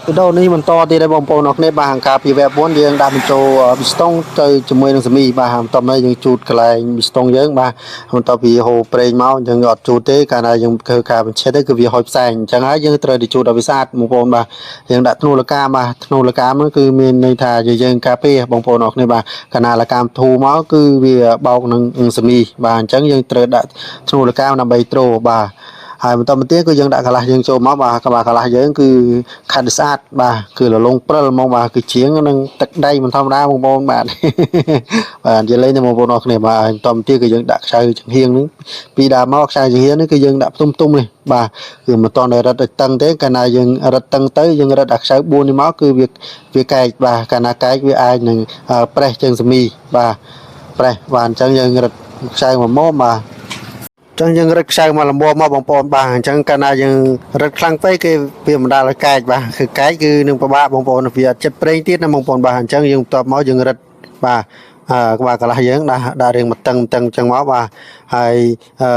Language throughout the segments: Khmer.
វីដេអូនេះបន្តទៀតហើយបងប្អូនអរគ្នាបាទការពីវគ្គ4យើងដាក់បញ្ចូលប៊ីស្តុងទៅជាមួយនឹងសមីបាទបន្ទាប់មកយើងជូតកន្លែងប៊ីស្តុងយើងបាទបន្ទាប់ពីហូរប្រេងមកយើងអត់ជូតទេកាលណាយើងធ្វើការបញ្ឆេះទៅគឺវាហុយផ្សែងអញ្ចឹងហើយយើងត្រូវតែជូតឲ្យវាស្អាតបងប្អូនបាទយើងដាក់ធ្នូលកាមបាទធ្នូលកាមហ្នឹងគឺមានន័យថាយើងការពារបងប្អូនអរគ្នាបាទកាលណាលកាមធូរមកគឺវាបោកនឹងសមីបាទអញ្ចឹងយើងត្រូវដាក់ធ្នូលកាមដើម្បីត្រូបាទ ហើយបន្តមកទៀតគឺយើងដាក់កន្លះយើងចូលមកបាទក្បាលកន្លះយើងគឺខាត់ស្អាតបាទគឺលលងព្រិលហ្មងបាទគឺជាងនឹងទឹកដៃមិនធម្មតាបងប្អូនបាទ បាទនិយាយលេងទៅបងប្អូនអរគ្នាបាទហើយបន្តមកទៀតគឺយើងដាក់ខ្ចៅចង្ហៀងហ្នឹងពីដើមមកខ្ចៅចង្ហៀងនេះគឺយើងដាក់ផ្ទុំផ្ទុំនេះបាទគឺមិនតន់តែរឹតឲ្យតឹងទេកាលណាយើងរឹតតឹងទៅយើងរឹតអាខ្ចៅ4នេះមកគឺវាវាកែកបាទកាលណាកែកវាអាចនឹងប្រេះជើងសមីបាទប្រេះបាទអញ្ចឹងយើងរឹតខ្ចៅមួយមុំបាទ ចឹងយើងរឹតខ្សៅមកលំមកបងប្អូនបាទអញ្ចឹងកាលណាយើងរឹតខ្លាំងពេកគេវាបណ្ដាលឲ្យកែកបាទគឺកែកគឺនឹងពិបាកបងប្អូនវាអត់ចិត្តប្រេងទៀតណាបងប្អូនបាទអញ្ចឹងយើងបន្ទាប់មកយើងរឹតបាទអឺក្បាលកន្លះយើងដាក់ដាក់រៀងមកតឹងតឹងអញ្ចឹងមកបាទហើយអឺ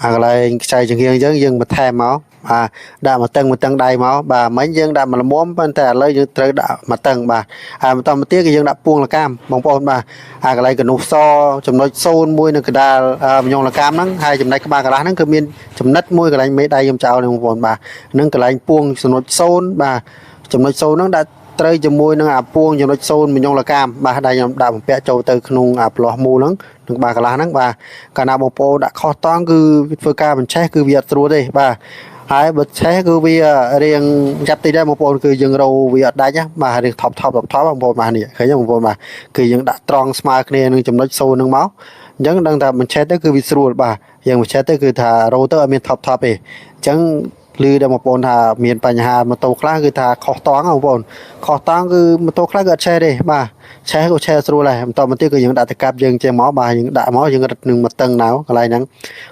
អាកន្លែងខ្ចៅចង្ហៀងអញ្ចឹងយើងបន្ថែមមកបាទដាក់មកតឹងមកតឹងដៃមកបាទមិញយើងដាក់មកល្មមប៉ុន្តែឥឡូវយើងត្រូវដាក់មកតឹងបាទហើយបន្តមកទៀតគឺយើងដាក់ពួងលកាមបងប្អូនបាទអាកន្លែងកនុះសចំណុច01នៅកណ្ដាលមញងលកាមហ្នឹងហើយចំណែកក្បាលកន្លះហ្នឹងគឺមានចំណិតមួយកន្លែងមេដៃខ្ញុំចោលហ្នឹងបងប្អូនបាទហ្នឹងកន្លែងពួងចំណុច0បាទចំណុច0ហ្នឹងដាក់ត្រូវជាមួយនឹងអាពួងចំណុច0មញងលកាមបាទដែលខ្ញុំដាក់បំពាក់ចូលទៅក្នុងអាផ្លោះមូលហ្នឹងនឹងក្បាលកន្លះហ្នឹងបាទកាលណាបងប្អូនដាក់ខុសតង់គឺធ្វើការបញ្ឆេះគឺវាអត់ស្រួលទេបាទហើយបើឆេះគឺវារៀងចាប់តិចដែរបងប្អូនគឺយើងរោវាអត់ដាច់ណាបាទរៀងថប់ថប់ថប់ថប់បងប្អូនបាទនេះឃើញទេបងប្អូនបាទគឺយើងដាក់ត្រង់ស្មើគ្នានឹងចំណុច0ហ្នឹងមកអញ្ចឹងដឹងថាបញ្ឆេះទៅគឺវាស្រួលបាទយើងបញ្ឆេះទៅគឺថារោទៅអត់មានថប់ថប់ទេអញ្ចឹងឮដល់បងប្អូនថាមានបញ្ហាម៉ូតូខ្លះគឺថាខុសតង់បងប្អូនខុសតង់គឺម៉ូតូខ្លះគឺអត់ឆេះទេបាទឆេះក៏ឆេះស្រួលដែរបន្តមកទៀតគឺយើងដាក់តកាប់យើងចេះមកបាទយើងដាក់មកយើងរឹតនឹងមកតឹងណៅកន្លែងហ្នឹង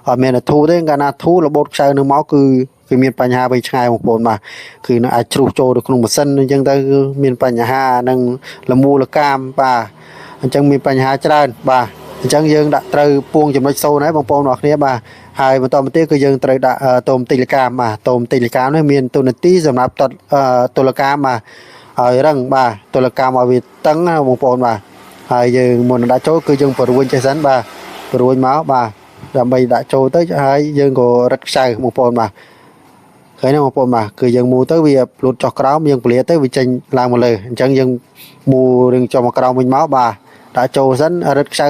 អត់មានតែធូរទេកាលណាធូររបូតខ្សៅនឹងមកគឺគឺមានបញ្ហាវិញឆ្ងាយបងប្អូនបាទគឺនឹងអាចជ្រុះចូលទៅក្នុងម៉ាស៊ីនអញ្ចឹងទៅគឺមានបញ្ហានឹងលមូលកាមបាទអញ្ចឹងមានបញ្ហាច្រើនបាទអញ្ចឹងយើងដាក់ត្រូវពួងចំណុច0ហើយបងប្អូនអរគ្នាបាទហើយបន្តមកទៀតគឺយើងត្រូវដាក់តូមតិលកាមបាទតូមតិលកាមនេះមានទូនាទីសម្រាប់តតុលកាមបាទហើយរឹងបាទតុលកាមឲ្យវាតឹងណាបងប្អូនបាទហើយយើងមុននឹងដាក់ចូលគឺយើងបរួញចេះសិនបាទបរួញមកបាទដើម្បីដាក់ចូលទៅហើយយើងក៏រឹតខ្ចៅបងប្អូនបាទឃើញទេបងប្អូនបាទគឺយើងមូលទៅវាផ្លូតចុះក្រោមយើងពលាទៅវាចេញឡើងមកលើអញ្ចឹងយើងមូលរឿងចុះមកក្រោមវិញមកបាទដាក់ចូលសិនរឹតខ្ចៅ